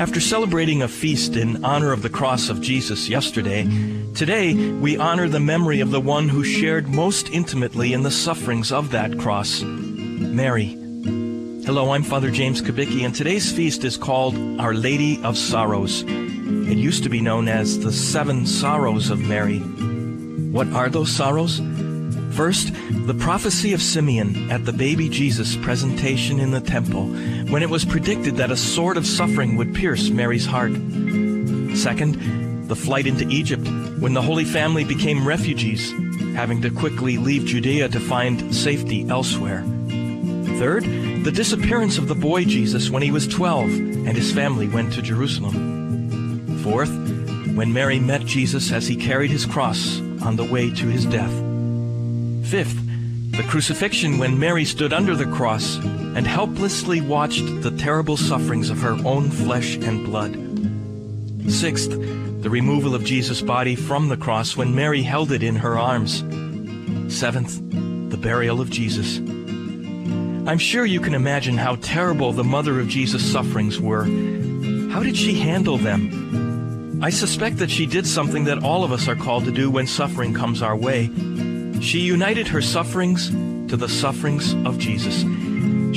After celebrating a feast in honor of the cross of Jesus yesterday, today we honor the memory of the one who shared most intimately in the sufferings of that cross, Mary. Hello, I'm Father James Kubicki, and today's feast is called Our Lady of Sorrows. It used to be known as the Seven Sorrows of Mary. What are those sorrows? First, the prophecy of Simeon at the baby Jesus presentation in the temple, when it was predicted that a sword of suffering would pierce Mary's heart. Second, the flight into Egypt, when the Holy Family became refugees, having to quickly leave Judea to find safety elsewhere. Third, the disappearance of the boy Jesus when he was 12 and his family went to Jerusalem. Fourth, when Mary met Jesus as he carried his cross on the way to his death. Fifth, the crucifixion when Mary stood under the cross and helplessly watched the terrible sufferings of her own flesh and blood. Sixth, the removal of Jesus' body from the cross when Mary held it in her arms. Seventh, the burial of Jesus. I'm sure you can imagine how terrible the mother of Jesus' sufferings were. How did she handle them? I suspect that she did something that all of us are called to do when suffering comes our way. She united her sufferings to the sufferings of Jesus.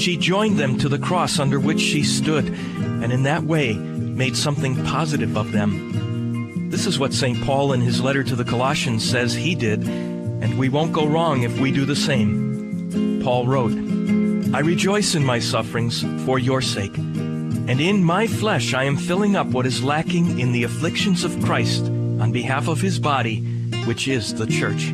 She joined them to the cross under which she stood, and in that way made something positive of them. This is what St. Paul in his letter to the Colossians says he did, and we won't go wrong if we do the same. Paul wrote, "I rejoice in my sufferings for your sake, and in my flesh I am filling up what is lacking in the afflictions of Christ on behalf of his body, which is the church."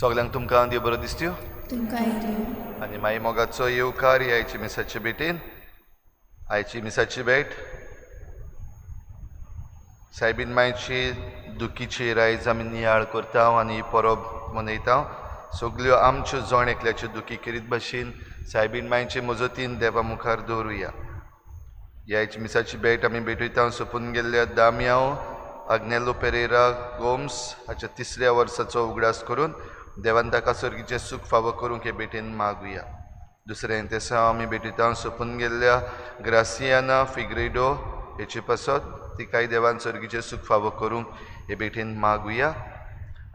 सगळ्यांक तुमकां देव बरो दिसत्यो तुमकांय देव आनी माई मोगाचो येवकार आयची मिसाचे भेटेन. आयची मिसाची भेट सायबीन मायची दुखीची रायज आमी नियाळ करता आनी परब मनयता. सगल्यो आमच्यो जण एकल्याच्यो दुखी करीत भशेन सायबीन मायचे मजतीन देवा मुखार दवरुया. आयची मिसाची भेट आमी भेटयता सोंपून गेल्ल्या दामयांव आग्नेलो पेरेरा गोम्स हाच्या तिसऱ्या वर्साचो उगडास करून देवान ताका सर्गीचें सूख फावो करूंक हे भेटेन मागुया. दुसरें तेसांव आमी भेटयता सोंपून गेल्ल्या ग्रासियाना फिग्रेडो हेचे पासत तिकाय देवान सर्गीचें सूख फावो करूंक हे भेटेन मागुया.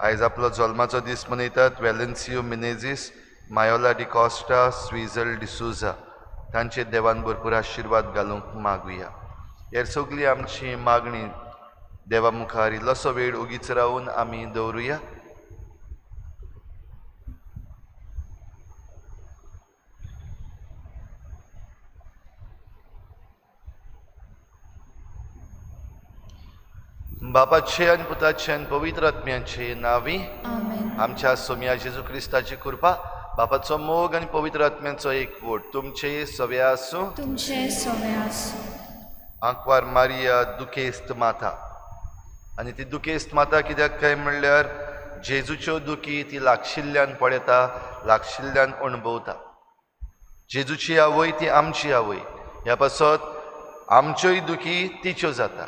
आयज आपलो जल्माचो दीस मनयतात वेलेन्सियो मिनेझीस, मायोला डिकॉस्टा, स्विझल डिसोझा तांचेर देवान भरपूर आशिर्वाद घालूंक मागुया. हेर सगळी आमची मागणी देवा मुखार इल्लोसो वेळ ओगीच रावून आमी दवरुया. बापाचे आनी पुताचे आनी पवित्र आत्म्याचे नांवी आमच्या सोम्या जेजू क्रिस्ताची कृपा, बापाचो मोग आनी पवित्र आत्म्याचो एकवट तुमचे सवे आसूं. तुमचे सवे आसूं. आंकवार मारिया दुखेस्त माता. आनी ती दुखेस्त माता कित्याक काय म्हणल्यार जेजूच्यो दुखी ती लागशिल्ल्यान पळयता, लागशिल्ल्यान अणभवता. जेजूची आवय ती आमची आवय, ह्या पासत आमच्योय दुखी तिच्यो जाता.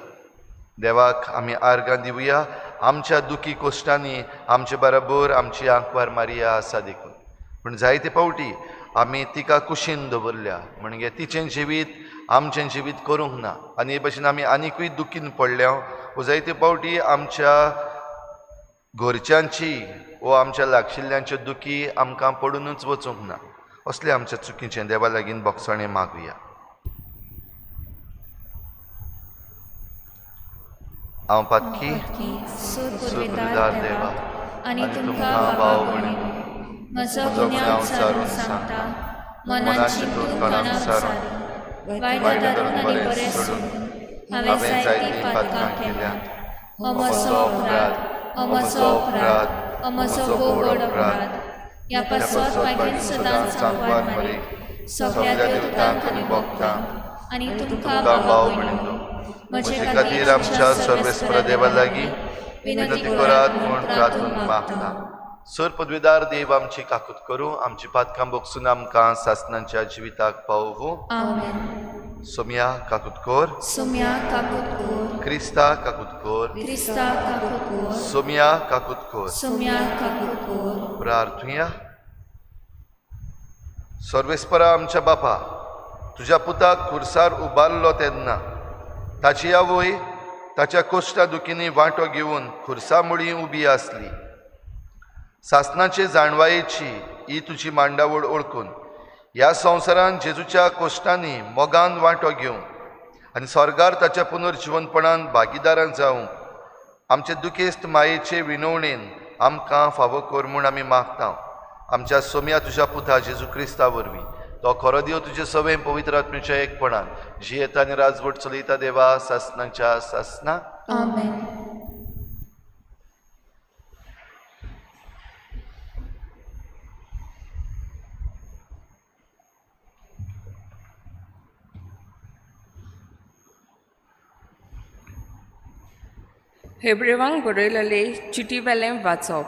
देवाक आमी आर्गां दिवया आमच्या दुखी कोश्टांनी आमचे बराबर आमची आंकवार मारिया आसा देखून. पूण जायते फावटी आमी तिका कुशीन दवरल्या, म्हणजे तिचें जिवीत आमचें जिवीत करूंक ना आनी हे भशेन आमी आनिकूय दुखीन पडल्या. वो जायते फावटी आमच्या घरच्यांची वो आमच्या लागशिल्ल्यांच्यो दुखी आमकां पडुनूच वचूंक ना. असले आमच्या चुकीचें देवा लागीं बोगसणें मागुया. हांव पातकी सुपुरदार देवा आनी तुमकां भाव भयणींनो म्हजो गुन्यांव सारून सांगता, मनान चिंतून मनाक सारून वायट धरून आनी बरें सोडून हांवें जायतीं पातकां केल्यांत. हो म्हजो अपराध, हो म्हजो अपराध, हो म्हजो भोव व्हड अपराध. ह्या पासत मागीर सदांच सांगवार मारीत सगळ्या देवतांक आनी भक्तांक आनी तुमकां भाव भयणींनो म्हजे खातीर आमच्या सर्वेस्पर देवा लागीं विनंती करात म्हूण प्रार्थून मागता. सर पदवीदार देव आमची काकूत करूं, आमची पातकां बोगसून आमकां सासनांच्या जिविताक पावोवं. सोम्या काकूत कर, सोम्या काकूत कर, क्रिस्ता काकूत कर, क्रिस्ता काकूत कर, सोम्या काकूत कर, सोम्या काकूत कर. प्रार्थुया. सर्वेस्परा आमच्या बापा, तुज्या पुताक खुर्सार उबारलो तेन्ना ताची आवय ताच्या कोश्टा दुखींनी वांटो घेवन खुर्सा मुळी उबी आसली. सासनाचे जाणवायेची ही तुजी मांडावळ ओळखून ह्या संवसारान जेजूच्या कोश्टांनी मोगान वांटो घेवन आनी स्वर्गार ताच्या पुनर्जिवनपणान भागीदारान जावंक आमचे दुखेस्त मायेचे विनवणेन आमकां फावो कर म्हूण आमी मागता. आमच्या सोम्या तुज्या पुता जेजू क्रिस्ता वरवीं तो खरो देव तुजे सवे पवित्र आत्म्याच्या एकपणान जियेता आनी राजवट चलयता देवा सासनाच्या सासना. आमेन. हेब्रेवांक बरयलेले चिटीवेलें वाचप.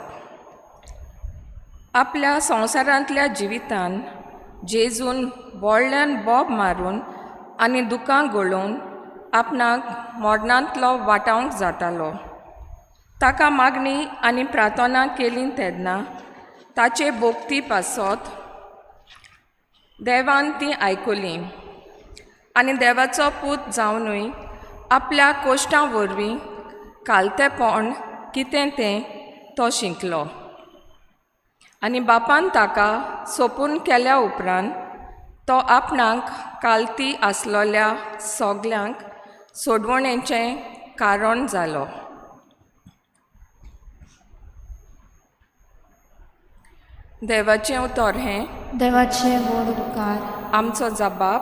आपल्या संवसारांतल्या जिवितान जेजून व्हडल्यान बोब मारून आनी दुकां गळोवन आपणाक मरणांतलो वाटावंक जातालो. ताका मागणी आनी प्रार्थना केली तेन्ना ताचे भोक्ती पासत देवान ती आयकली आनी देवाचो पूत जावनूय आपल्या कोश्टां वरवीं कालतेपण कितें तें तो शिकलो आनी बापान ताका सोपून केल्या उपरांत तो आपणाक कालती आसलोल्या सगल्यांक सोडवणेचें कारण जालो. देवाचें उतर हें देवाचें व्हड उपकार. आमचो जबाब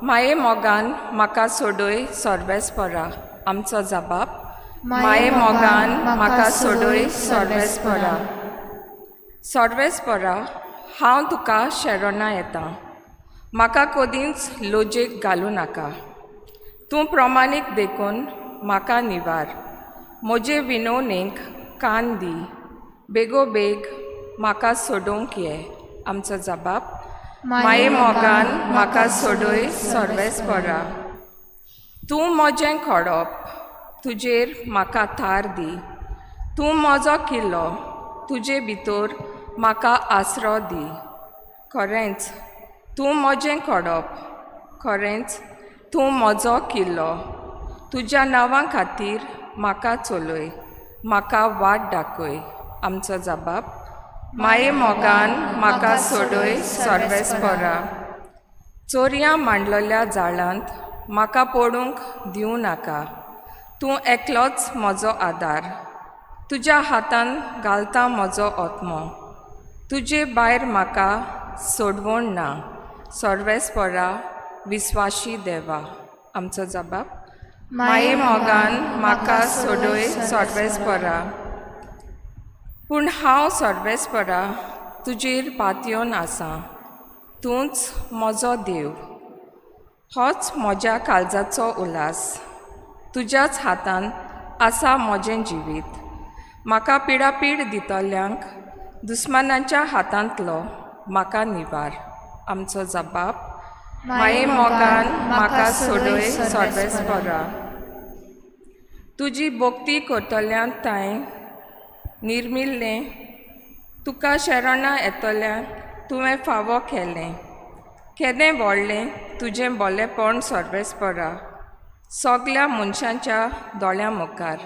माये मोगान म्हाका सोडय सर्वेस्परा. आमचो जबाब माये मोगान म्हाका सोडय सर्वेस्परा. सर्वेस्परा, हांव तुका शरणा येता, म्हाका कदींच लोजेक घालूं नाका. तूं प्रमाणीक देखून म्हाका निवार, म्हजे विनवणेक कान दी, बेगोबेग म्हाका सोडोवंक ये. आमचो जबाब माये मोगान म्हाका सोडय सर्वेस्परा. तूं म्हजें खडप, तुजेर म्हाका थार दी, तूं म्हजो किल्लो, तुजे भितर म्हाका आसरो दी. खरेंच तूं म्हजें खडप, खरेंच तूं म्हजो किल्लो, तुज्या नांवा खातीर म्हाका चलय, म्हाका वाट दाखय. आमचो जबाब माये मोगान म्हाका सोडय सर्वेस्परा. चोरयां मांडलेल्या जाळांत म्हाका पडूंक दिवं नाका, तूं एकलोच म्हजो आदार, तुज्या हातान घालता म्हजो आत्मो, तुजे भायर म्हाका सोडवण ना. सर्वेस्परा विस्वाशी देवा. आमचो जबाब माये मोगान म्हाका सोडय सर्वेस्परा. पूण हांव सर्वेस्परा तुजेर पातयेवन आसा, तूंच म्हजो देव, होच म्हज्या काळजाचो उल्हास, तुज्याच हातान आसा म्हजें जिवीत. म्हाका पिडापीड दितल्यांक दुस्मानाच्या हातांतलो म्हाका निवार. आमचो जबाब माये मोगान म्हाका सोडय सर्वेस्परा. तुजी भक्ती करतल्यांक तांय निर्मिल्लें, तुका शरणा येतल्यांक तुवें फावो केलें. केदें व्हडलें तुजें बोलेपण सर्वेस्परा, सगल्या मनशांच्या दोळ्यां मुखार.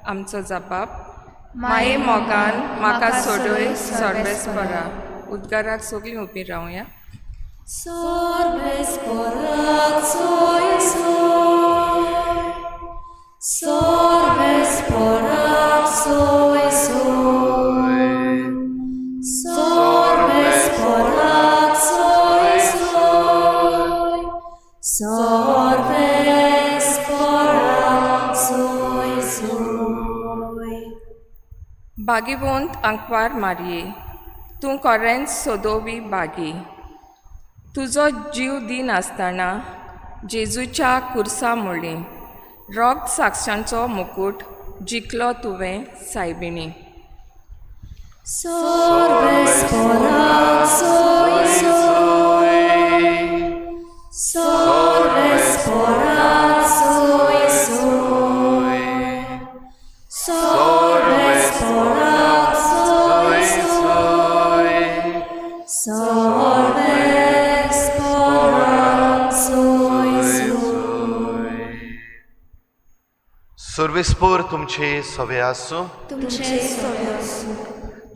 आमचो जबाब माये मोगान म्हाका सोडय सर्वेस्परा. उद्गाराक सगळीं उबीं रावया. सर्वेस्परा soy soy, सर्वेस्परा soy soy, सर्वेस्परा soy soy, सर्वेस्परा soy soy. भागीवंत आंकवार मारये, तूं खरेंच सोदोवी बागी, तुजो जीव दिनासतना जेजूच्या कुर्सा मुळी रोग साक्षांचो मुकूट जिखलो तुवें सायबिणी. सर्वेस्परा soy soy, सर्वेस्परा soy soy, सर्वेस्परा soy soy, सर्वेस्परा soy soy. सर्वेस्पोर तुमचे सवे आसूं. तुमचे सवे आसूं.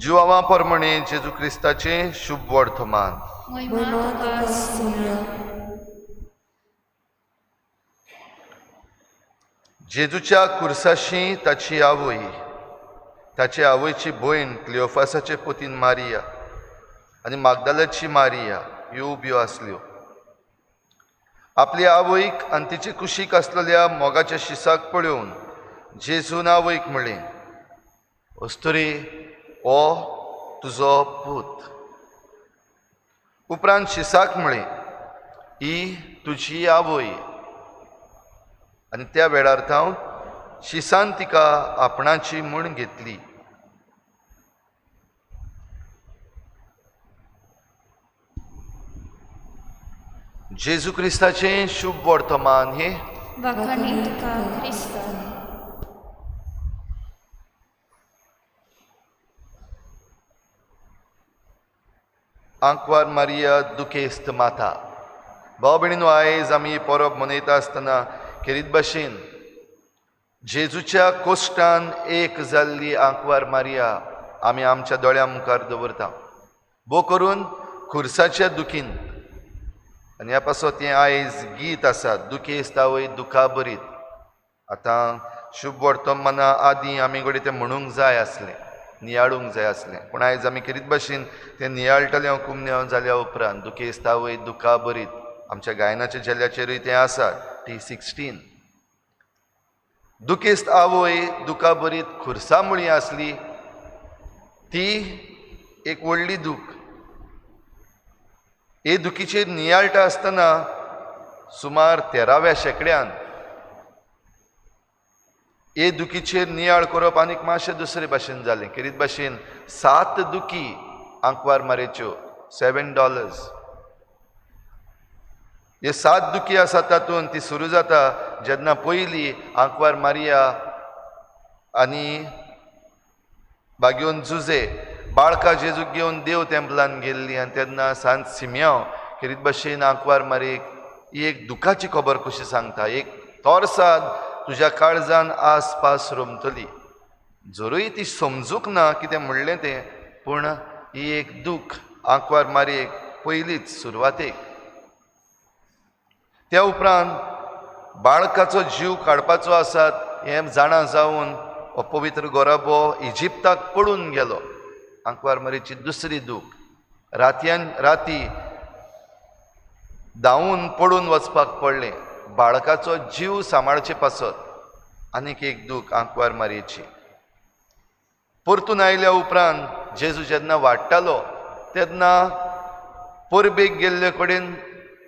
जिवावा परमणे जेजू क्रिस्ताचें शुभ वर्तमान. महिमा तुका सोम्या. जेजूच्या कुर्साशी ताची आवय, ताचे आवयची भयण क्लियोफासाचे पोतीन मारिया आनी मागदालाची मारिया ह्यो उब्यो आसल्यो. आपली आवयक आनी तिचे कुशीक आसलेल्या मोगाच्या शिसाक पळोवन जेजून आवयक म्हणलें, अस्तुरी, हो तुजो पूत. उपरांत शिसाक म्हणलें, ही तुजी आवय. आनी त्या वेळार थावन शिसान तिका आपणाची म्हूण घेतली. जेजू क्रिस्ताचें शुभ वर्तमान हें. वाखाणी तुका क्रिस्ता. आंकवार मारिया दुखेस्त माता. भाव भयणीनो, आयज आमी परब मनयता आसतना खेरीत भाशेन जेजूच्या कोश्टान एक जाल्ली आंकवार मारिया आमी आमच्या दोळ्यां मुखार दवरता, भोव करून खुर्साच्या दुखीन. आनी ह्या पासत हें आयज गीत आसा, दुखेस्त आवय दुखा बरीत. आतां शुभ वर्तमाना आदीं आमी घडये तें म्हणूंक जाय आसलें, नियाळूंक जाय आसलें, पूण आयज आमी खेरीत भाशेन तें नियाळटलें कुमन्यांव जाल्या उपरांत. दुखेस्त आवय दुखा बरीत आमच्या गायनाच्या झेल्याचेरूय तें आसा, T16. दुखेस्त आवय दुखा बरीत खुर्सा मुळी आसली, ती एक व्हडली दूख. हे दुखीचेर नियाळटा आसतना सुमार 13व्या शेंकड्यान हे दुखीचेर नियाळ करप आनीक मातशें दुसरे भाशेन जालें. खेरीत भाशेन 7 दुखी आंकवार मारेच्यो, $7. हे 7 दुखी आसा तातूंत ती सुरू जाता जेन्ना पयली आंकवार मारिया आनी बागेवन जुजे बाळका जेजूक घेवन देव तेंपलान गेल्ली आनी तेन्ना सांत सिमयांव खेरीत भाशेन आंकवार मारयेक ही एक दुखाची खबर कशी सांगता, एक तोरसाद तुज्या काळजान आसपास रोमतली. जरूय ती समजूंक ना कितें म्हणलें तें, पूण ही एक दूख आंकवार मारयेक पयलीच सुरवातेक. त्या उपरांत बाळकाचो जीव काडपाचो आसात हें जाणा जावन हो पवित्र गोराबो इजिप्ताक पडून गेलो. आंकवार मारयेची दुसरी दूख, रातयान राती धांवून पडून वचपाक पडलें बाळकाचो जीव सांबाळचे पासत. आनीक एक दूख आंकवार मारयेची. परतून आयल्या उपरांत जेजू जेन्ना वाडटालो तेन्ना परबेक गेल्ले कडेन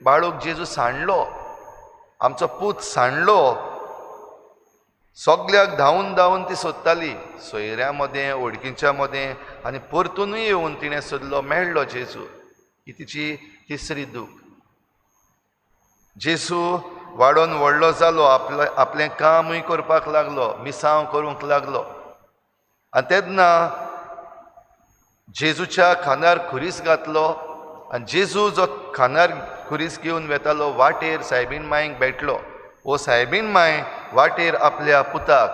बाळूक जेजू सांडलो, आमचो पूत सांडलो. सगल्याक धांवून धांवून ती सोदताली, सोयऱ्यां मदें, वळखीच्या मदें, आनी परतुनूय येवन तिणें सोदलो, मेळ्ळो जेजू. ही तिची तिसरी दूख. जेजू वाडोवन व्हडलो जालो, आपलें कामूय करपाक लागलो, मिसांव करूंक लागलो. आनी तेन्ना जेजूच्या खांदार खुरीस घातलो आनी जेजू जो खांदार खुरीस घेवन वेतालो वाटेर सायबीण मांयक भेटलो. ओ सायबीण मांय वाटेर आपल्या पुताक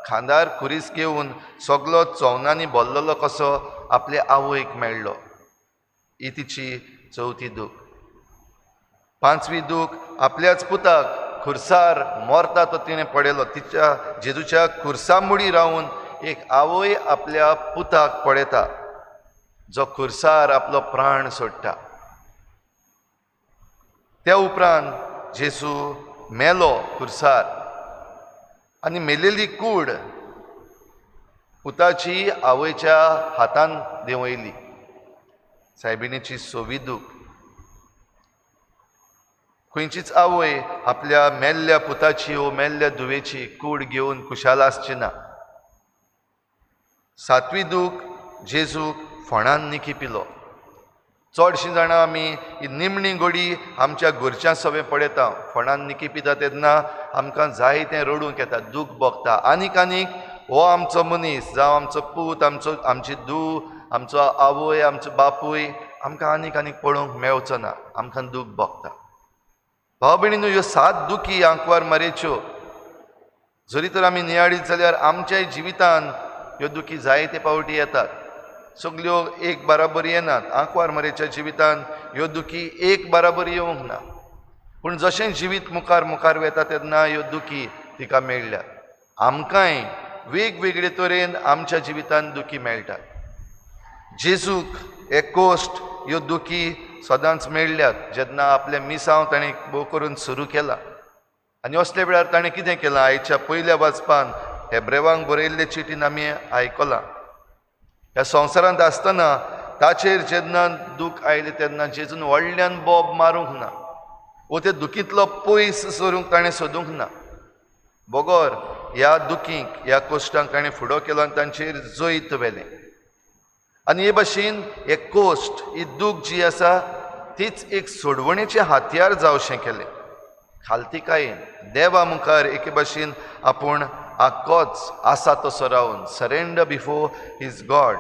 खांदार खुरीस घेवन सगलो चोवनांनी भरलेलो कसो आपले आवयक मेळ्ळो. ही तिची चवथी दूख. पांचवी दूख, आपल्याच पुताक खुर्सार मरता तो तिणें पळयलो. तिच्या जेजूच्या खुर्सा मुडी रावन एक आवय आपल्या पुताक पळयता जो खुर्सार आपलो प्राण सोडटा. त्या उपरांत जेजू मेलो खुर्सार आनी मेलेली कूड पुताची आवयच्या हातान देंवयली. सायबिणीची सवी दूख. खंयचीच आवय आपल्या मेल्ल्या पुताची वो मेल्ल्या धुवेची कूड घेवन खुशाल आसची ना. सातवी दूख, जेजूक फोंडान निकी पिलो. चडशीं जाणां आमी ही निमणी गोडी आमच्या घरच्यां सवें पळयता. फोंडान निकी पिता तेन्ना आमकां जायतें रडूंक येता, दूख भोगता. आनीक आनीक हो आमचो मनीस जावं आमचो पूत, आमचो आमची धूव, आमचो आवय, आमचो बापूय आमकां आनीक आनीक पळोवंक मेळचो ना, आमकां दूख भोगता. भाव भयणीनो, ह्यो 7 दुखी आंकवार मारयेच्यो जरी तर आमी नियाळीत जाल्यार आमच्या जिवितान ह्यो दुखी जायते पावटी येतात, सगल्यो एक बराबर येनात. आंकवार मारयेच्या जिवितान ह्यो दुखी एक बराबर येवंक ना, पूण जशें जिवीत मुखार मुखार वता तेन्ना ह्यो दुखी तिका मेळ्ळ्यात. आमकांय वेगवेगळे तरेन आमच्या जिवितान दुखी मेळटात. जेजूक एक कोश्ट ह्यो दुखी सदांच मेळ्ळ्यात जेन्ना आपलें मिसांव ताणें भोव करून सुरू केलां. आनी असल्या वेळार ताणें कितें केलां, आयच्या पयल्या वाचपान हेब्रेवांक बरयल्ले चिटीन आमी आयकलां. ह्या संवसारांत आसतना ताचेर जेन्ना दूख आयलें तेन्ना जेजून व्हडल्यान बोब मारूंक ना वो ते दुखींतलो पयस सरूंक ताणें सोदूंक ना, बगर ह्या दुखींक, ह्या कोश्टांक ताणें फुडो केलो आनी तांचेर जैत व्हेलें. आनी हे भाशेन हे कोश्ट, ही दूख जी आसा तीच एक सोडवणेचें हातयार जावशें केलें. खालतिकायेन देवा मुखार एके भाशेन आपूण आक्कोच आसा तसो रावन सरेंडर बिफोर his God.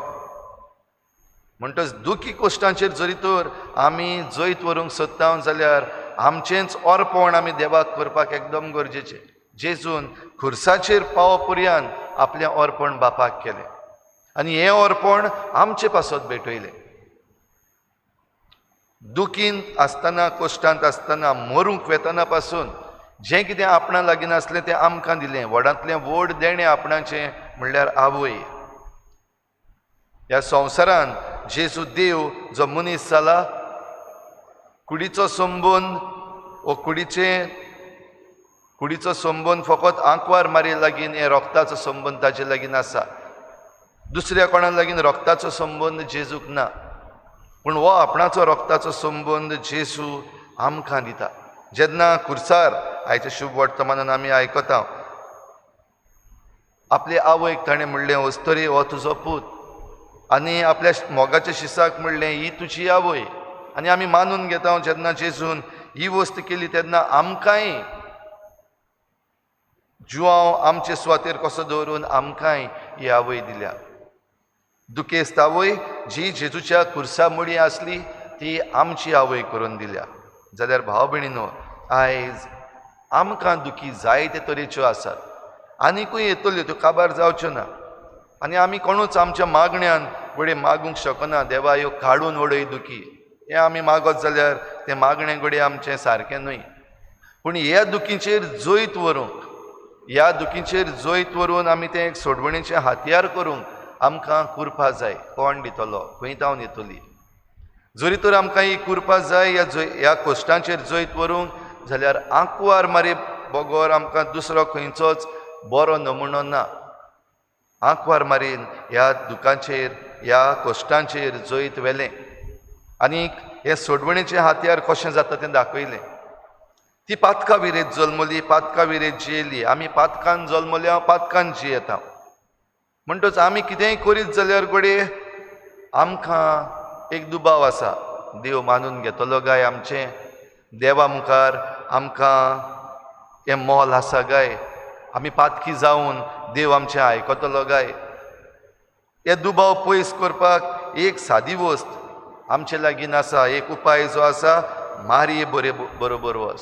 म्हणटच दुखी कोश्टांचेर जरी तर आमी जैत व्हरूंक सोदता जाल्यार आमचेंच अर्पण आमी देवाक करपाक एकदम गरजेचें. जेजून खुर्साचेर पावो पर्यंत आपलें अर्पण बापाक केलें आनी हें अर्पण आमचे पासत भेटयलें. दुखींत आसतना, कोश्टांत आसतना, मरूंक वेतना पासून जें कितें आपणा लागीं नासलें तें आमकां दिलें. व्हडांतलें व्हड देणें आपणाचें म्हणल्यार आवय. ह्या संवसारान जेजू देव जो मनीस जाला, कुडीचो संबंद वो कुडीचो संबंद फकत आंकवार मारी लागीं हे रोगताचो संबंद ताजे लागीं आसा, दुसऱ्या कोणा लागीं रोगताचो संबंद जेजूक ना. पूण हो आपणाचो रोगताचो संबंद जेजू आमकां दिता. जेन्ना खुर्सार आयच्या शुभ वर्तमानान आमी आयकता, आपले आवयक ताणें म्हणलें, वस्तरी हो तुजो पूत, आनी आपल्या मोगाच्या शिसाक म्हणलें, ही तुजी आवय. आनी आमी मानून घेता जेन्ना जेजून ही वस्त केली तेन्ना आमकांय जुआंव आमचे सुवातेर कसो दवरून आमकांय ही आवय दिल्या. दुखेस्त आवय जी जेजूच्या खुर्सा मुळी आसली ती आमची आवय करून दिल्या. जाल्यार भाव भयणीनो, आयज आमकां दुखी जायते तरेच्यो आसात, आनिकूय येतल्यो, त्यो काबार जावच्यो ना. आनी आमी कोणूच आमच्या मागण्यान घडये मागूंक शकना, देवा ह्यो काडून वडय दुखी, हें आमी मागत जाल्यार तें मागणें घडये आमचें सारकें न्हय. पूण ह्या दुखीचेर जैत व्हरूंक, ह्या दुखीचेर जैत व्हरून आमी तें एक सोडवणेचें हातयार करूंक आमकां कुरपा जाय. कोण दितलो, खंय तावन येतली? जरी तर आमकां ही कुरपा जाय ह्या कोश्टांचेर जैत व्हरूंक जाल्यार आंकवार मारी बगर आमकां दुसरो खंयचोच बरो नमुनो ना. आंकवार मारीन ह्या दुखांचेर, ह्या कोश्टांचेर जैत व्हेलें आनी हें सोडवणेचें हातयार कशें जाता तें दाखयलें. ती पातका विरेत जल्मली, पातका विरेत जियेली. आमी पातकान जल्मल्या, पातकान जियेता. म्हणटच आमी कितेंय करीत जाल्यार घडये आमकां एक दुबाव आसा, देव मानून घेतलो काय आमचें, देवा मुखार आमकां हें मोल आसा काय, आमी पातकी जावन देव आमचें आयकतलो काय. हे दुबाव पयस करपाक एक सादी वस्त आमचे लागीं आसा, एक उपाय जो आसा, मारये बरे बरोबर वच,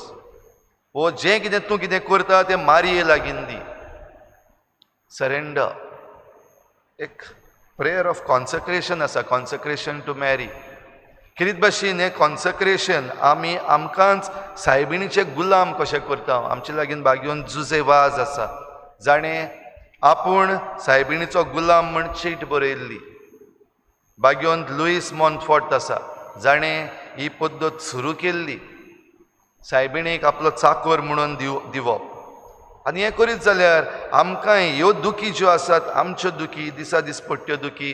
वो जें कितें तूं कितें करता तें मारये लागीं दी, सरेंडर. एक प्रेयर ऑफ कॉन्सक्रेशन आसा, कॉन्सक्रेशन टू मॅरी. कितें भाशेन हें कॉन्सक्रेशन आमी आमकांच सायबिणीचे गुलाम कशें करता. आमचे लागीं बागेवन जुजे वाज आसा, जाणें आपूण सायबिणीचो गुलाम म्हण चीट बरयल्ली. बागेवन लुईस मॉन्टफोर्ट आसा, जाणें ही पद्दत सुरू केल्ली, सायबिणीक आपलो चाकोर म्हणून दिवप. आनी हें करीत जाल्यार आमकांय ह्यो दुखी ज्यो आसात, आमच्यो दुखी, दिसा दिसपट्ट्यो दुखी,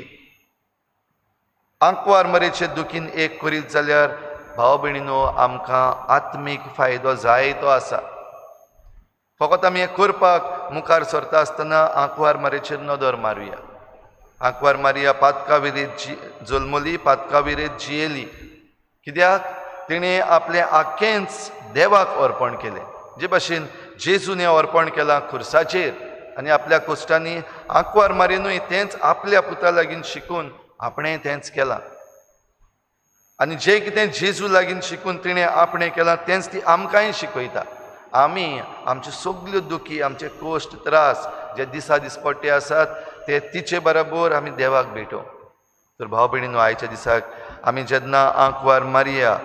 आंकवार मरेचे दुखीन एक करीत जाल्यार भाव भयणीनो आमकां आत्मीक फायदो जायतो आसा. फकत आमी हें करपाक मुखार सरता आसतना आंकवार मारेचेर नदर मारुया. आंकवार मारिया पातका विरेत जल्मली, पातका विरेत जियेली, कित्याक तिणें आपलें आख्खेंच देवाक अर्पण केलें. जे भाशेन जेजून हें अर्पण केलां खुर्साचेर आनी आपल्या कोश्टांनी आंकवार मारिनूय तेंच आपल्या पुता लागीं शिकून आपणें तेंच केलां. आनी जें कितें जेजू लागीं शिकून तिणें आपणें केलां तेंच ती आमकांय शिकयता. आमी आमच्यो सगल्यो दुखी, आमचे कोश्ट त्रास जे दिसा दिसपट्टे आसात ते तिचे बरोबर आमी देवाक भेटोवं. तर भाव भयणीनो, आयच्या दिसाक आमी जेन्ना आंकवार मारिया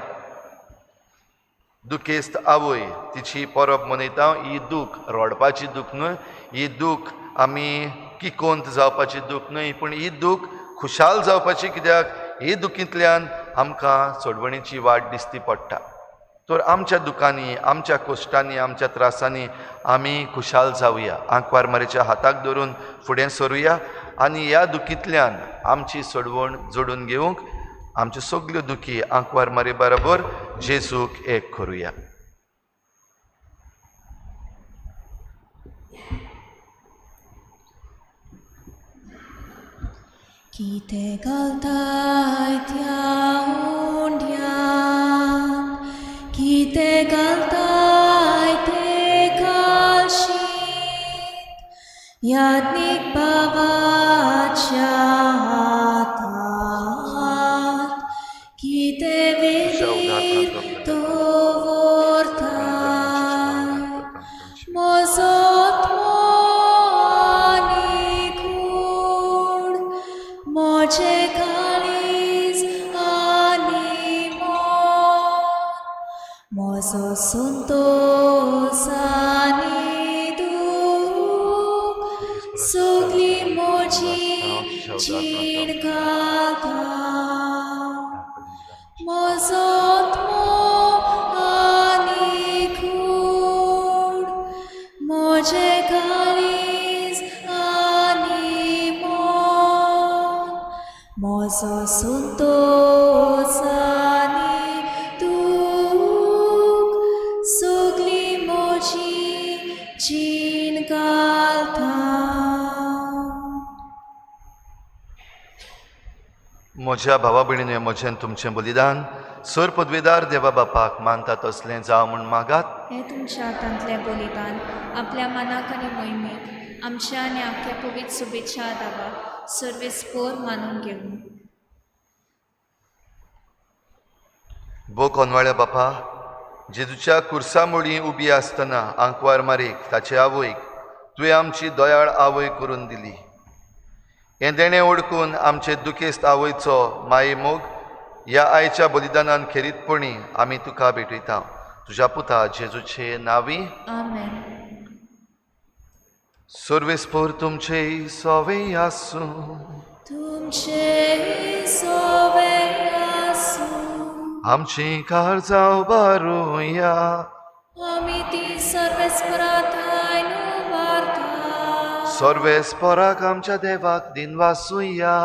दुखेस्त आवय तिची परब मनयता, ही दूख रडपाची दूख न्हय, ही दूख आमी किकोंत जावपाची दूख न्हय, पूण ही दूख खुशाल जावपाची, कित्याक ही दुखींतल्यान आमकां सोडवणीची वाट दिसती पडटा. तर आमच्या दुखांनी, आमच्या कोश्टांनी, आमच्या त्रासांनी आमी खुशाल जावया, आंकवार मारीच्या हाताक धरून फुडें सरुया आनी ह्या दुखींतल्यान आमची सोडवण जोडून घेवंक आमच्यो सगल्यो दुखी आंकवार मारी बरोबर जेजूक एक करुया. कितें घालताय त्या उंड्यांत, कितें घालताय ते काळशींत, याज्ञीक बाबाच्या हातात कितें वेदीर दवरताय. म्हजो आत्मो आनी कूड, म्हजें काळीज आनी मन, म्हजो संतोस आनी दूख, सगली म्हजी जीण घालता. म्हजो आत्मो आनी कूड, म्हजें काळीज आनी मन, म्हजो संतोस आनी दूख, सगली म्हजी जीण घालता. म्हज्या भावा भयणीन म्हजें तुमचें बलिदान सर पदवेदार देवा बापाक मानता तसलें जावं म्हूण मागात. हें तुमच्या हातांतलें बलिदान आपल्या मनाक आनी मोहिमेक आमच्या आनी आख्या पवित्र शुभेच्छा दावा सर्वेस्पोर मानून घेवं. भो कोनवाळ्या बापा, जेजूच्या कुर्सा मुळी उबी आसतना आंकवार मारीक ताचे आवयक तुवें आमची दयाळ आवय करून दिली. हें देणें ओडकून आमचे दुखेस्त आवयचो माये मोग ह्या आयच्या बलिदानान खेरीतपणी आमी तुका भेटयता, तुज्या पुता जेजूचे नांवी. आमेन. सर्वेस्पोर तुमचे सोवे आसूं. तुमचे सोवे आसूं. आमची काळजां उबारुया. आमी ती सर्वेस्पराथाय उबारता. सर्वेस्पोराक आमच्या देवाक दिनवासुया.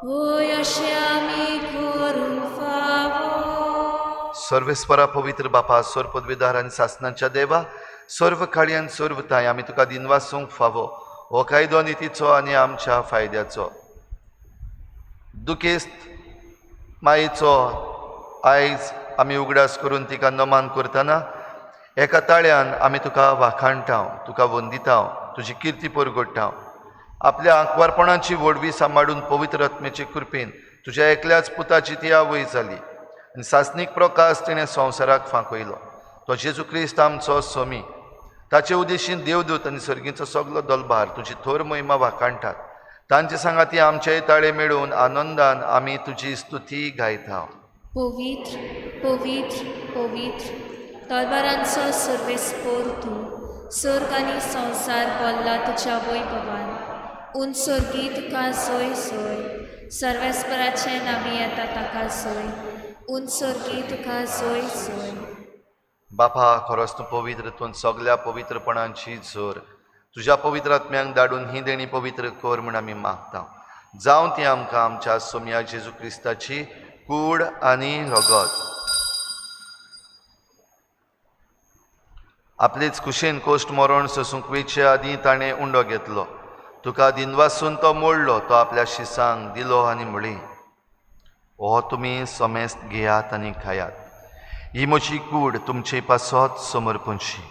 होय, अशें आमी करूंक फावो. सर्वेस्परा पवित्र बापा, सर्व पदवीदार आनी सासनाच्या देवा, सर्व काळयान सर्व ताय आमी तुका दिनवासूंक फावो. हो कायदो नितीचो आनी आमच्या फायद्याचो. दुखेस्त मायेचो आयज आमी उगडास करून तिका नमान करतना एका ताळ्यान आमी तुका वाखाणटा, तुका वंदिता, तुजी किर्ती परगडटा. आपल्या आंकवारपणाची व्हडवी सांबाळून पवित्र आत्म्याचे कृपेन तुज्या एकल्याच पुताची ती आवय जाली आनी सासणीक प्रकाश तिणें संवसाराक फांकयलो. तो जेजू क्रिस्त आमचो स्वामी. ताचे उद्देशीन देवदूत आनी सर्गीचो सगलो दलभार तुजी थोर महिमा वाखाणटात. तांचे सांगाती आमचेय ताळे मेळून आनंदान आमी तुजी स्तुती गायता. पवित्र, पवित्र, पवित्र तलवारांचो सर्वेस्पोर तूं, सर्ग आनी संवसार भरला तुज्या वैभवान. उंच सर्गी तुका सोय सोय, सर्वेस्पराचें नांवी येता ताका सोय, उंच सर्गी तुका सोय सोय. बापा, खरोच तूं पवित्र, तूं सगल्या पवित्रपणांची जोर. तुज्या पवित्र आत्म्यांक धाडून ही देणी पवित्र कर म्हूण आमी मागता. जावं ती आमकां आमच्या सोमया जेजू क्रिस्ताची कूड आनी रगत. आपलेच कुशेन कोश्ट मरण सोसूंक वेचे आदीं ताणें उंडो घेतलो. तुका दिनवासून तो मोडलो, तो आपल्या शिसांक दिलो आनी म्हळी, हो तुमी समेस्त घेयात आनी खायात. ही म्हजी कूड तुमचे पासत समर्पणशी.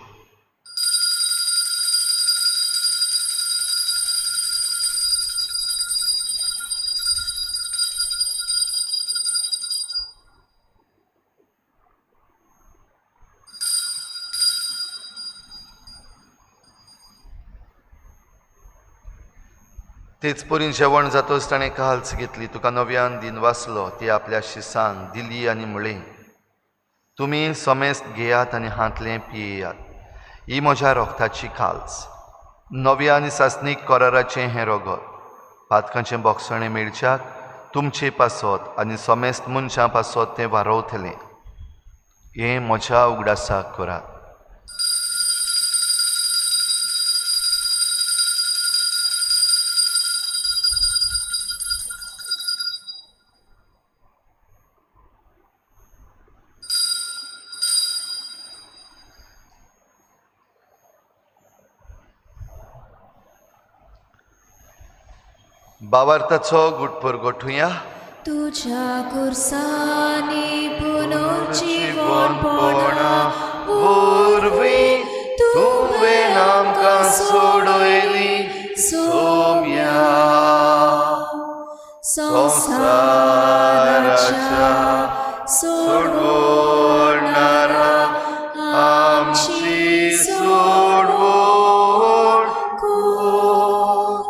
तेच परीन जेवण जातच ताणें काल्स घेतली, तुका नव्यान दिनवासलो, ती आपल्या शिसांक दिली आनी म्हळी, तुमी समेस्त घेयात आनी हांतलें पियेयात. ही म्हज्या रोगताची खाल्स, नव्या आनी सासणीक कराराचें हें रगत. पातकांचें बोगसणें मेळच्याक तुमचे पासत आनी समेस्त मनशां पासत तें वारोवतलें. हें म्हज्या उगडासाक करात. बावार्थाचो गुटपोर गोठुया. तुझ्या खुर्सांनी पुनर्जीवनपणा वरवीं तुवें आमकां सोडयली सोम्या. संवसाराच्या सोडवणारा आमची सोडवण कर.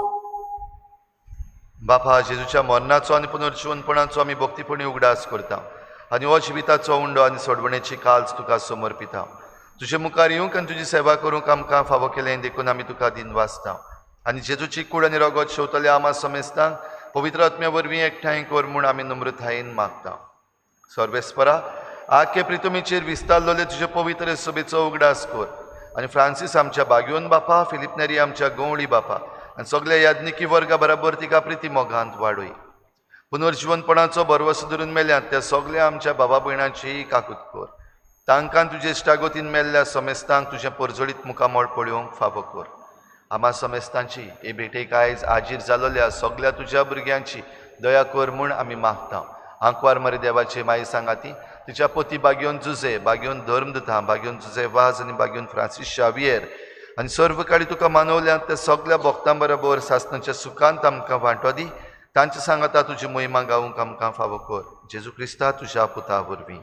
बापा, जेजूच्या मरणाचो आनी पुनर्जीवनपणाचो आमी भक्तीपणी उगडास करता आनी हो जिविताचो उंडो आनी सोडवणेची काल्स तुका समर्पिता. तुजे मुखार येवंक आनी तुजी सेवा करूंक आमकां फावो केलें देखून आमी तुका दिनवासता. आनी जेजूची कूड आनी रगत शेवतले आमा समेस्तांक पवित्र आत्म्या वरवीं एकठांय कर म्हूण आमी नम्रतायेन मागता. सर्वेस्परा, आखे प्रितुमीचेर विस्तारलेले तुजे पवित्र सभेचो उगडास कर आनी फ्रांसीस आमच्या बागयोन बापा, फिलीप नेरी आमच्या गवळी बापा आनी सगल्या याज्ञिकी वर्गा बराबर तिका प्रिती मोगांत वाडय. पुनर्जीवनपणाचो भरवसो धरून मेल्यात त्या सगल्या आमच्या बाबा भयणांची काकूत कर. तांकां तुजे इश्टागतीन मेल्ल्या समेस्तांक तुजें परजळीत मुखामळ पळोवंक फावो कर. आमा समेस्तांची हे भेटेक आयज आजीर जालोल्या सगल्या तुज्या भुरग्यांची दया कर म्हूण आमी मागता. आंकवार मरे देवाचे माई सांगाती तिच्या पती बागयोन जुजे, बागयोन धर्मदूता, बागयोन जुजे वाज आनी बागयोन फ्रांसीस शावियर आनी सर्व काळी तुका मानवल्यात त्या सगल्या भक्तां बरोबर सासणाच्या सुखांत आमकां वांटो दी. तांचे सांगाता तुजी मोहिमा गावूंक आमकां फावो कर. जेजू क्रिस्ता तुज्या पुता वरवीं.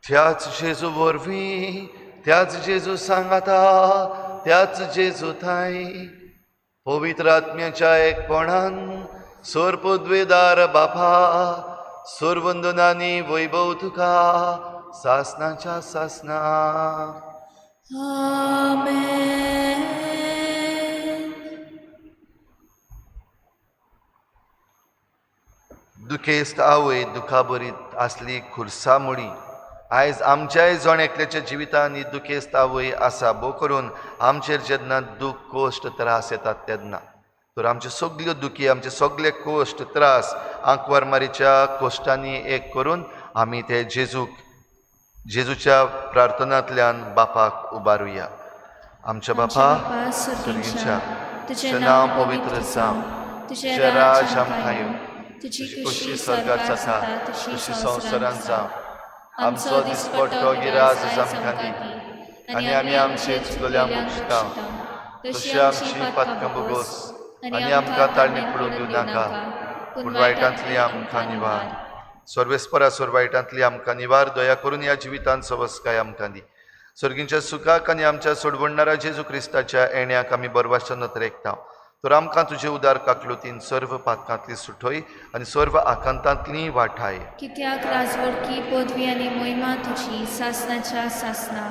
त्याच जेजू वरवीं, त्याच जेजू सांगाता, त्याच जेजू थांय पवित्र आत्म्याच्या एकपणान सोरपद्वेदार बापा सोरवंदनांनी वैभव तुका सासनाच्या सासना. आमेन. दुखेस्त आवय दुखाभरीत आसली खुर्सा मुळी आयज आमच्याय जण एकल्याच्या जिवितांत ही दुखेस्त आवय आसा. भोव करून आमचेर जेन्ना दूख कोश्ट त्रास येतात तेन्ना तर आमच्यो सगल्यो दुखी, आमचे सगळे कोश्ट त्रास आंकवार मारीच्या कोश्टांनी एक करून आमी ते जेजूक, जेजूच्या प्रार्थनांतल्यान बापाक उबारुया. आमच्या बापा सर्गीच्या, तुजें नांव पवित्र जावं, तुजें राज आमकां येवं, तुजी खोशी स्वर्गात जाता तशी संवसारांत जावं. आमचो दिसपट्टो गिरास आमकां दी आनी आमी आमचे चुकल्यांक बक्षता तशी आमची पातकां बोगोस आनी आमकां ताळणीत पडूंक दिवं नाका, पूण वायटांतली आमकां निवार. सर्वेस्परा सोर वायटांतली आमकां निवार. दया करून ह्या जिवितांत सवस्काय आमकां दी. सर्गींच्या सुखाक आनी आमच्या सोडवणणारा जेजू क्रिस्ताच्या येण्याक आमी बरवाच्या नदरेकता. तर आमकां तुजे उदार काकलुतीन सर्व पातकांतली सुठय आनी सर्व आकांतांतली वाठाय. कित्याक राजवडकी पदवी आनी मोहिमा तुजी सासनाच्या सासना.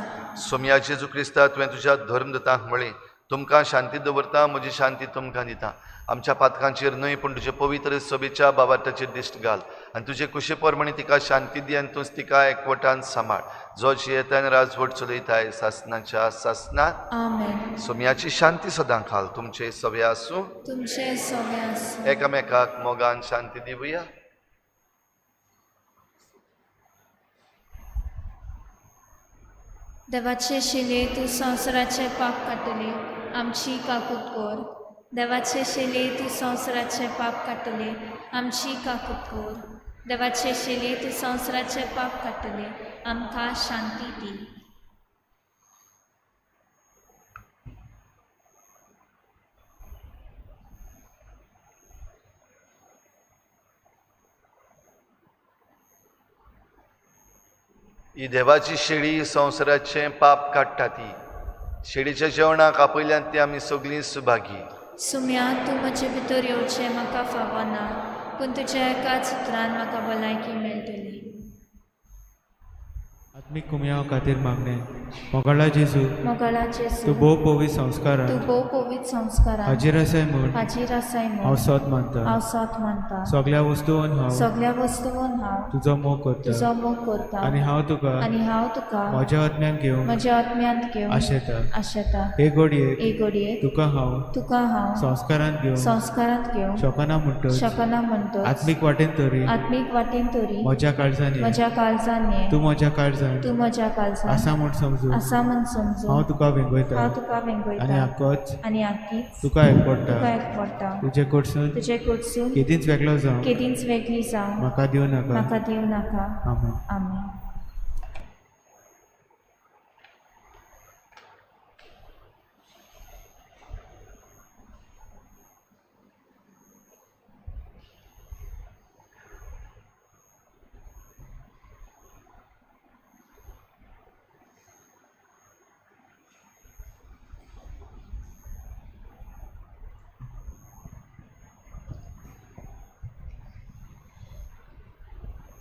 सोमया जेजू क्रिस्ता, तुवें तुज्या धर्मदूतांक म्हळें, तुमकां शांती दवरता, म्हजी शांती तुमकां दिता. आमच्या पातकांचेर न्हय पूण तुजे पवित्र सभेच्या बाबार्थाचेर दिश्ट घाल आनी तुजे कुशे प्रमाणे तिका शांती दी आनी तूंच तिका एकवटान सांबाळ, जो जियेता आनी राजवट चलयताय सासनाच्या सासना. आमेन. सोमयाची शांती सदां खाल तुमचे सवे आसूं, तुमचे सवे आसूं. एकामेकाक मोगान शांती दिवया. देवाचे शिले तूं संवसाराचे पाप काडटले, आमची काकूत कर. देवाचे शिले तूं संवसाराचे पाप काडटले, आमची काकूत कर. देवाचे शिले तूं संवसाराचे पाप काडटले, आमकां शांती दी. ही देवाची शेळी संवसाराचें पाप काडटा. ती शेळीच्या जेवणाक आपयल्यान ती आमी सगळीं सुभागी. सुम्या, तूं म्हजे भितर येवचें म्हाका फावना, पूण तुज्या एकाच उतरान म्हाका भलायकी मेळटली. आत्मीक कुमयाव खातीर मागणें. मोगाळा जेजू, मोगाळा जेजू, तूं भोव पवित्र संस्कारान तूं भोव पवित्र संस्कारान हाजीर आसाय म्हूण हाजीर आसाय म्हूण हांव सत मानता. हांव सत मानता. सगल्या वस्तून हांव सगल्या वस्तून हांव तुजो मोग करता तुजो मोग करता आनी हांव तुका आनी हांव तुका म्हज्या आत्म्यान घेवंक म्हज्या आत्म्यांत घेवन आशेता. आशेता. हे घडयेक हे घडयेक तुका हांव तुका हांव संस्कारांत घेवंक संस्कारांत घेवंक शकना म्हणटच शकना म्हणटच आत्मीक वाटेन तरी आत्मीक वाटेन तरी म्हज्या काळजान ये. म्हज्या काळजान ये. तूं म्हज्या काळजान काळजान तूं म्हज्या काळजान आसा म्हूण समजून आसा म्हूण समजून हांव तुका वेंगयता हांव तुका वेंगयता आनी आकोच आनी आकीच तुका एकपडटा तुका एकपडटा. तुजे कडसून तुजे कडसून केदींच वेगळो जावं केदींच वेगळी जावं म्हाका दिवं नाका. म्हाका दिवं नाका. आमेन. आमेन.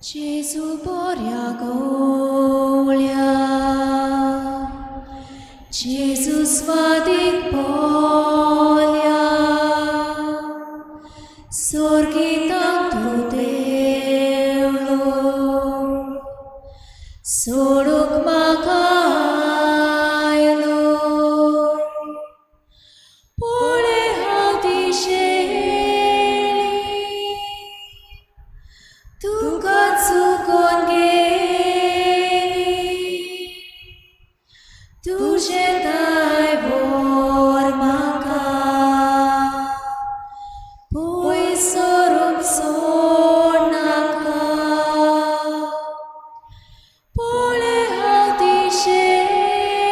Gesù boria golia, Gesù svadik polia, sorgitan tu deulo, soruk makailo, pole haudisheli, तुका चुकोन गेली, तुजें दायभोर म्हाका पयस सरूंक सोडनाका. पळय हांव दिशेली,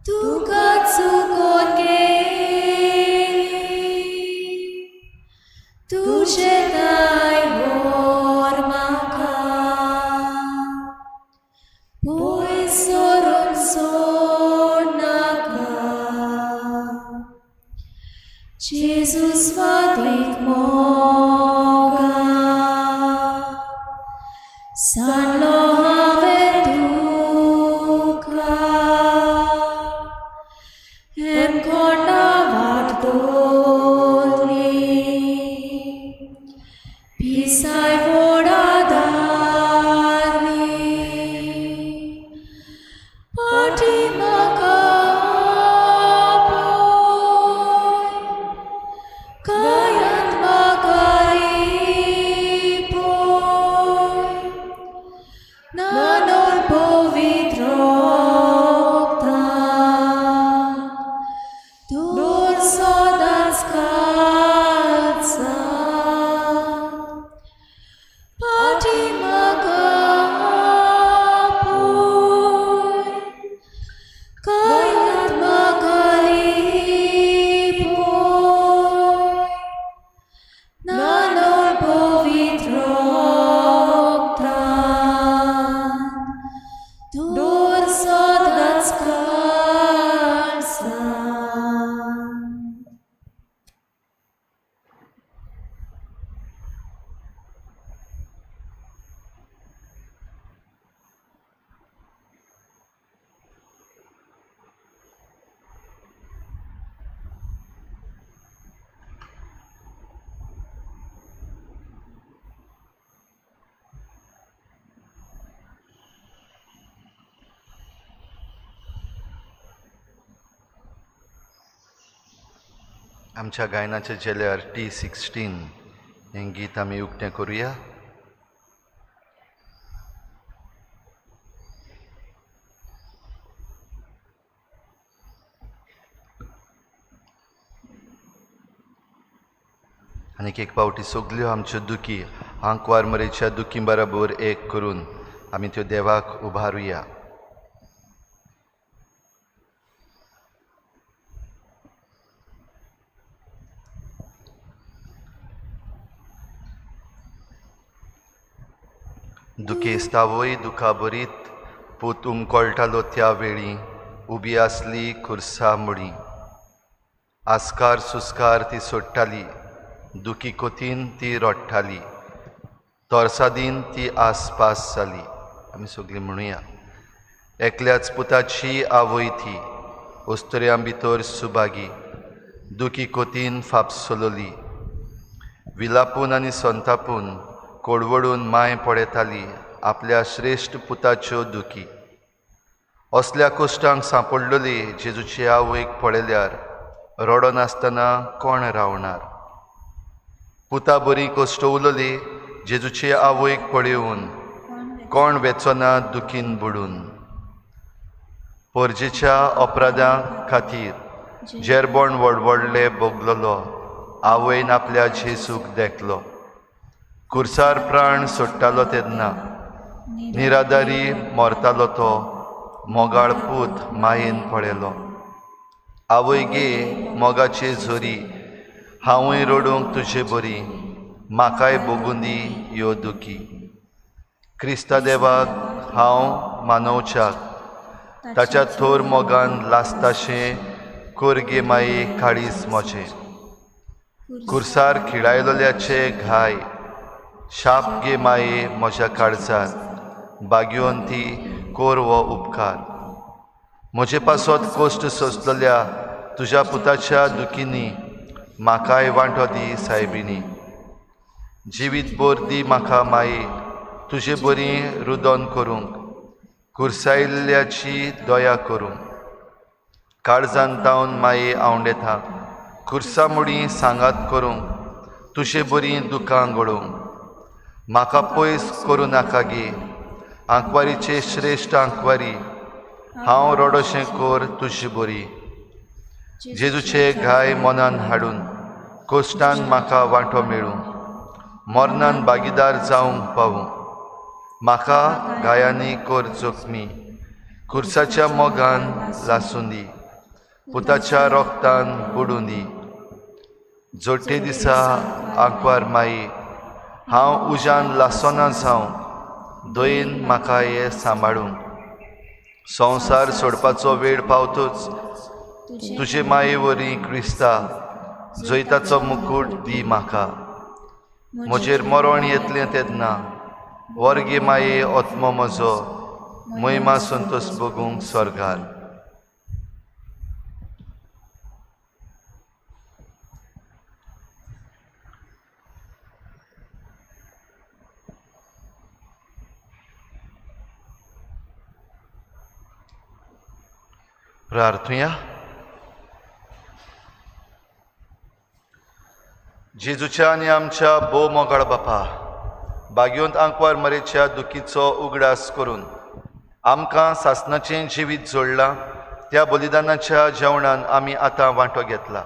तुका चुकोन गेली, तुजें दायभोर म्हाका पयस सरूंक सोडनाका. जेजू स्वादीक मोगा, सांडलो हांवें तुका, हेमकोंडा वाट दवरली, पिसाय वोडा धाडली, पाटी म्हाका पळय, कायांत म्हाका रिपोय, नानोल पवित्र रक्तान दूर सदांच काळजांत, पाटी म्हाका पळय, कायांत म्हाका रिपोय, नानोल पवित्र रक्तान दूर सदांच काळजांत. आमच्या गायनाच्या झेल्यार T16 हें गीत आमी उक्तें करुया. आनीक एक पावटी सगल्यो आमच्यो दुखी आंकवार मरेच्या दुखी बराबर एक करून आमी त्यो देवाक उबारुया. दुखेस्तावय दुखाभरीत पूत उमकळटालो त्या वेळी उबी आसली खुर्सा मुळी, आस्कार सुस्कार ती सोडटाली, दुखी कोतीन ती रडटाली, तोरसादीन ती आसपास जाली. आमी सगळीं म्हणुया. एकल्याच पुताची आवय ती अस्तुऱ्यां भितर सुभागी, दुखी कोतीन फापसलोली, विलापून आनी संतापून कोडवडून मांय पळयताली आपल्या श्रेश्ठ पुताच्यो दुखी. असल्या कश्टांक सांपडलेली जेजूची आवयक पळयल्यार रडनासतना कोण रावणार. पुता बरी कश्ट उलयली जेजूची आवयक पळोवन कोण वेचोना दुखीन बुडून. पोरजेच्या अपराधां खातीर जेरबोण वडवडले भोगलोलो आवयन आपल्या जेजूक देखलो. कुर्सार प्राण सोडटालो तेन्ना निराधारी मरतालो तो मोगाळ पूत मायेन पळयलो. आवय गे मोगाचे झोरी, हांवूय रडूंक तुजे बरी, म्हाकाय भोगूं दी ह्यो दुखी. क्रिस्ता देवाक हांव मानवच्याक ताच्या थोर मोगान लासताशें कोर गे माये काळीज म्हजें. कुर्सार खिळायलोल्याचे घाय शाप गे माये म्हज्या काळजार, बागयोवन ती कोर हो उपकार. म्हजे पासत कोश्ट सोंसलेल्या तुज्या पुताच्या दुखींनी म्हाकाय वांटो दी सायबिणी. जिवीत भर दी म्हाका माये तुजे बरी रुदन करूंक, कुर्सायल्ल्याची दया करूंक. काळजान तावन माये आंवडेता कुर्सा मुडी सांगात करूंक, तुजे बरी दुकां गळोवंक. म्हाका पयस करूं नाका गे आंकवारीचे श्रेश्ठ आंकवारी, हांव रडोशें कोर तुजी बरी. जेजूचे घाय मनान हाडून कोश्टान म्हाका वांटो मेळूं, मरणान भागीदार जावंक पावूं. म्हाका घायांनी कोर जखमी, कुर्साच्या मोगान लासूं दी, पुताच्या रोगतान बुडूं दी. जोडटे दिसा आंकवार माई हांव उज्यान लासोना जावं, दयेन म्हाका हे सांबाळूंक. संवसार सोडपाचो वेळ पावतूच तुजे माये वरी क्रिस्ता जैताचो मुकूट दी म्हाका. म्हजेर मरण येतलें तेन्ना वर्गे माये आत्मो म्हजो महिमा संतोश भोगूंक स्वर्गार. प्रार्थुया. जेजूच्या आनी आमच्या भोव मोगाळ बापा, बागयोंत आंकवार मरेच्या दुखीचो उगडास करून आमकां सासणाचें जिवीत जोडलां त्या बलिदानाच्या जेवणान आमी आतां वांटो घेतला.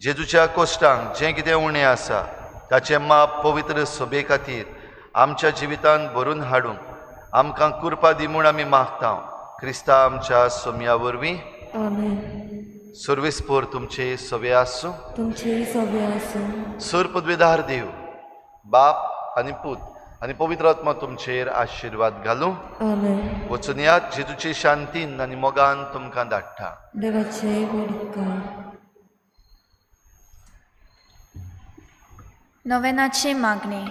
जेजूच्या कोश्टांक जें कितें उणें आसा ताचें माप पवित्र सभे खातीर आमच्या जिवितांत भरून हाडूंक आमकां कुरपा दी म्हूण आमी मागता क्रिस्ता आमच्या सोम्या वरवीं. आमेन. सर्वेस्पोर तुमचे सवे आसूं, तुमचेय सवे आसूं. सुर पदवीदार देव बाप आनी पूत आनी पवित्र आत्मा तुमचेर आशिर्वाद घालूं. आमेन. वचून यात जेजूचे शांतीन आनी मोगान तुमकां धाडटा. देवाचे उपकार. नवेनाचे मागणे.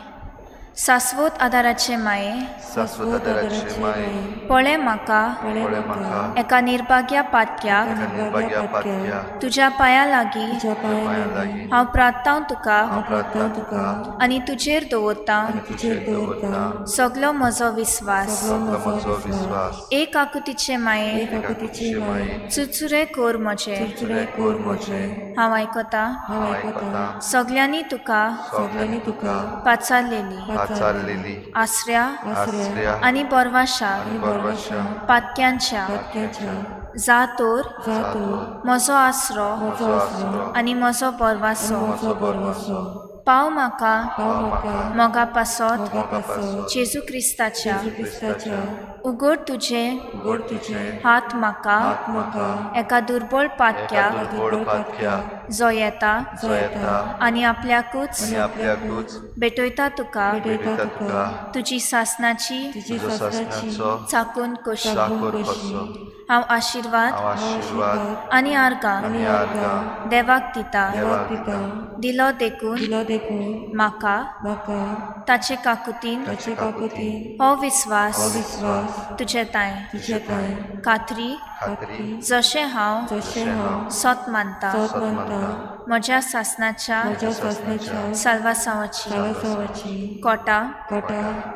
सास्वत आदाराचे माये, शाश्वत आदाराचे माये, पळय म्हाका पळय म्हाका एका निर्भाग्या पातक्याक, एका निर्भाग्या पातक्याक, तुज्या पांया लागीं तुज्या पांयां पांयां लागीं हांव प्रार्थांव तुका हांव प्रार्थना तुका आनी तुजेर दवरतां आनी तुजेर दवरतां सगलो म्हजो विस्वास. सगलो म्हजो विस्वास. एक आकुतीचे माये, एकाकुतीचे माये, चुचुरे कोर म्हजे, चुरचुरे कोर म्हजे, हांव आयकतां हांव आयकतां सगल्यांनी तुका सगल्यांनी तुका पाचारलेली पाचारलेली आसऱ्या आसऱ्या आनी बरवाशा आनी बरवाशा पातक्यांच्या पातक्याच्या जा तर जातो म्हजो आसरो म्हजो आसरो आनी म्हजो बरवासो म्हजो बरवासो. पाव म्हाका पाव म्हाका मोगा पासत मोगा पासत जेजू क्रिस्ताच्या. जेजू क्रिस्ताच्या. उगड तुजे उगड तुजे हात म्हाका हात म्हाका एका दुर्बळ एका पातक्याक दुर्बळ पातक्याक जो येता जो येता आनी आपल्याकूच आनी आपल्याकूच भेटयता तुका भेटयता तुका तुजी सासनाची तुजी तुजो सासनाची सासणाचो चाकून कशी. चाकर कसो. हांव आशिर्वाद हांव आशिर्वाद आनी आर्गां आनी आर्गां देवाक दिता देवाक दिता दिलो देखून दिलो देखून म्हाका म्हाका ताचे काकुतीन ताचे काकुतीन हो विस्वास हो विस्वास तुजे तांय तुजे तांय खात्री खात्री जशें हांव सत मानता म्हज्या सासनाच्या साल्वासांवाची कोटा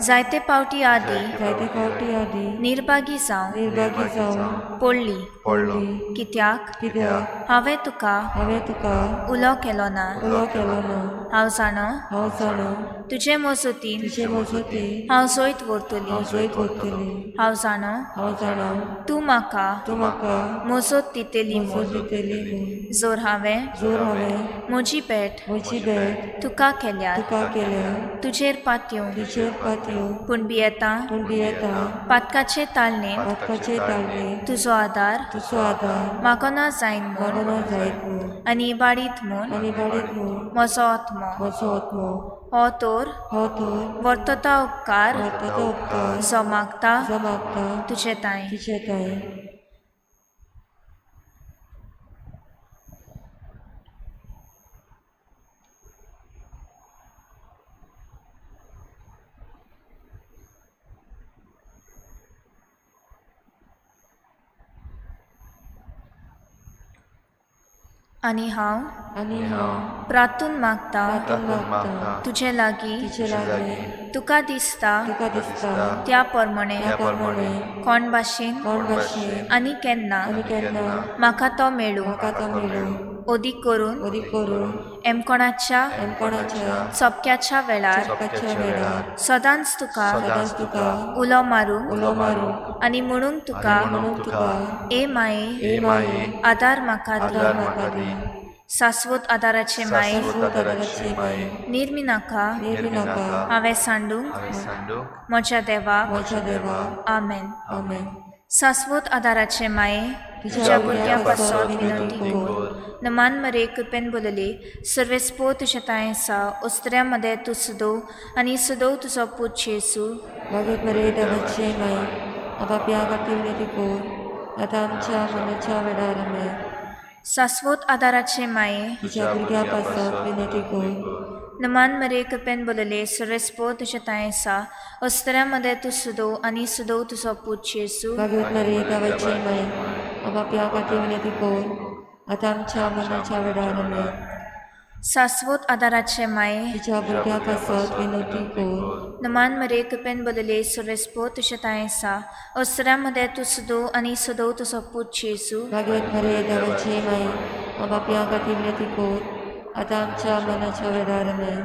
जायते पावटी आदी निर्भागी जावन पडली कित्याक हांवें तुका उलो केलो ना. हांव जाणो तुजे मजतीन हांव जैत व्हरतली. हांव जाणो तूं म्हाका मजत दितली म्हूण. जर हांवें म्हजी भेट तुका केल्यार तुजेर पातयो पूण भियेता पातकाचे ताळणेन तुजो आदार मागना जायन म्हूण आनी इबाडीत म्हूण म्हजो आत्मो हो तर वर्तता उपकार जो मागता तुजे तांय. आनी हांव प्रार्थून मागता तुजे लागीं तुका दिसता त्या प्रमाणे कोण भाशेन आनी केन्ना म्हाका तो मेळूं अदीक करून एमकोणाच्या चपक्याच्या वेळार सदांच तुका उलो मारूंक आनी म्हणूंक तुका ए माये आदार म्हाका दी. शाश्वत आदाराचे माये निर्मिनाका हांवें सांडूंक म्हज्या देवाक. आमेन. शाश्वत आदाराचे माये तुज्या भुरग्यां पासत विनंती कर. नमान मरे कृपेन बोलले सर्वेस्पो तुज्या तांय आसा उस्त्र्या मदें तूं सदोव आनी सदोव तुजो पूत जेजू. मागीर मरे देवाचे माये आपापया खातीर विनंती कर आतां आमच्या मनाच्या वेळार. आमेन. शाश्वत आदाराचे माये तुज्या भुरग्यां पासत विनंती कर. नमान मरे कृपेन बोलले सर्वेस्पो तुज्या तांय आसा उस्त्र्या मदें तूं सदोव आनी सदोव तुजो पूत जेजू. मागीर मरे देवाचे माये आपापया खातीर विनंती कर आतां आमच्या मनाच्या वेळार. आमेन. शाश्वत आदाराचे माये तुज्या भुरग्यां पासत विनंती कर. नमान मरे कृपेन बोलले सर्वेस्पो तुज्या तांय आसा उस्त्र्या मदें तूं सदोव आनी सदोव तुजो पूत जेजू. मागीर मरे देवाचे माये आपापया खातीर विनंती कर आतां आमच्या मनाच्या वेळार. आमेन.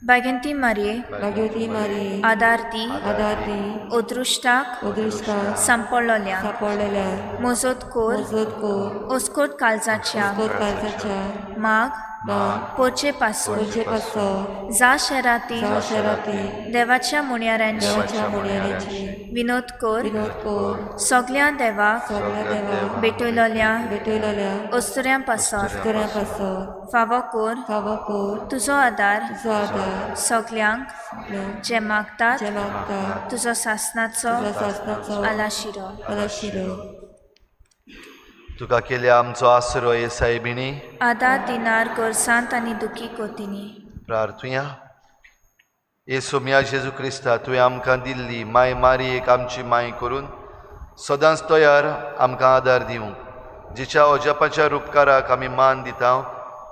भाग्यंती मारये भाग्यवती मारये आदार दी आदार दी अदृश्टाक अदृश्टाक सांपडलोल्या सांपडलेल्या मजत कर मजत कर अस्कोट काळजाच्या अस्कोट काळजाच्या माग माग पोरचे पासून पोरचे पासून जा शहराती जा शहराती देवाच्या मुणयारांची देवाच्या मुणयारांची विनोद कर विनोद कर सगळ्या देवाक सगळ्या देवाक भेटयलोल्या भेटयलोल्या अस्तुऱ्यां पासत अस्तुऱ्यां पासत फावो कर फावो कर तुजो आदार तुजो आदार सगल्यांक सगल्यांक जे मागतात जे मागतात तुजो सासनाचो तुजो सासनाचो आलाशिरो आलाशिरो. तुका केल्या आमचो आसरो हे सायबिणी आदार दिनार गोरसांत आनी दुखी कोतिनी. प्रार्थुया. हे सोम्या जेजू क्रिस्ता तुवें आमकां दिल्ली माय मारी एक आमची माय करून सदांच तयार आमकां आदार दिवंक जिच्या अजापाच्या रुपकाराक आमी मान दिता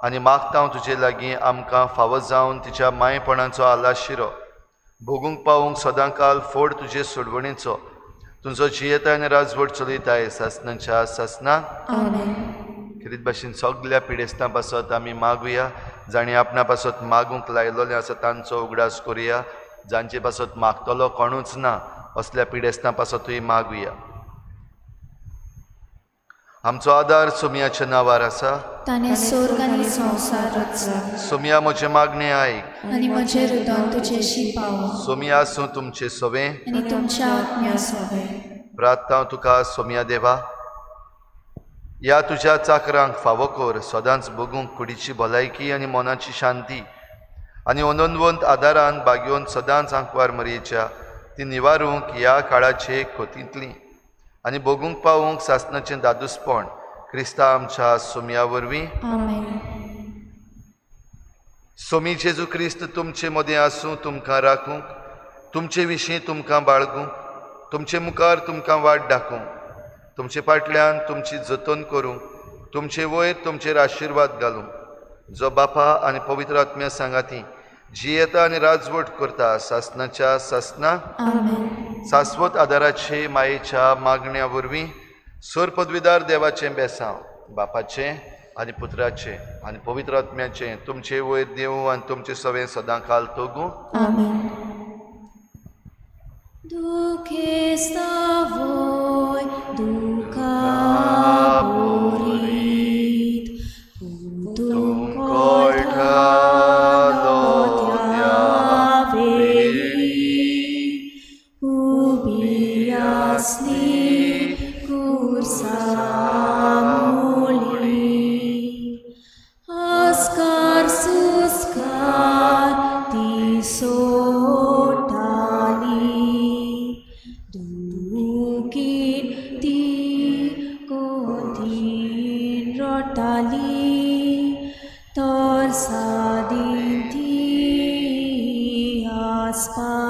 आनी मागता तुजे लागीं आमकां फावो जावन तिच्या मायपणाचो आलाशिरो भोगूंक पावूंक सदांकाल फोड तुजे सोडवणेचो तुमचो जियेताय आनी राजवट चलयताय सासनाच्या सासना. खेरीत भाशेन सगल्या पिडेस्तां पासत आमी मागुया जांणी आपणा पासत मागूंक लायलोलें आसा तांचो उगडास करुया जांचे पासत मागतलो कोणूच ना असल्या पिडेस्तां पासतूय मागुया. आमचो आदार सोमयाच्या नांवार आसा ताणें स्वर्ग आनी संवसार रचला सोमया म्हजें मागणें आयक आनी म्हजें हृदय तुजेशी पावो सोमया आसूं तुमचें सोवें आनी तुमच्या आत्म्या सोवें. प्रार्थना तुका सोमया देवा ह्या तुज्या चाकरांक फावो कर सदांच भोगूंक कुडीची भलायकी आनी मनाची शांती आनी अनंतवंत आदारान बागेवन सदांच आंकवार मरयेच्या ती निवारूंक ह्या काळाचे खोतींतली आनी भोगूंक पावूंक सासनाचें दादूसपण क्रिस्ता आमच्या सोमया वरवीं. आमेन. सोमी जेजू क्रिस्त तुमचे मदें आसूं तुमकां राखूंक तुमचे विशीं तुमकां बाळगूंक तुमचे मुखार तुमकां वाट दाखोवंक तुमचे फाटल्यान तुमची जतन करूंक, तुमचे वयर तुमचेर आशिर्वाद घालूंक, जो बापा आनी पवित्र आत्म्या सांगाती जियेता आनी राजवट करता सासनाच्या सासना. आमेन. सास्वत आदाराचे मायेच्या मागण्या वरवीं सर पदवीदार देवाचें बेसांव बापाचें आनी पुत्राचें आनी पवित्र आत्म्याचें तुमचे वयर देवूं आनी तुमचे सवें सदां काल तोगूं. आमेन. दुखेस्तावोय दुखाबोरीत पुतूं कळटा लोत्या वेळी उबी आसली कुर्सा मुळी आस्कार सुस्कार ती सोडटाली दुखीन ती कोथीन रडटाली तर सादीन ती आसपासाली.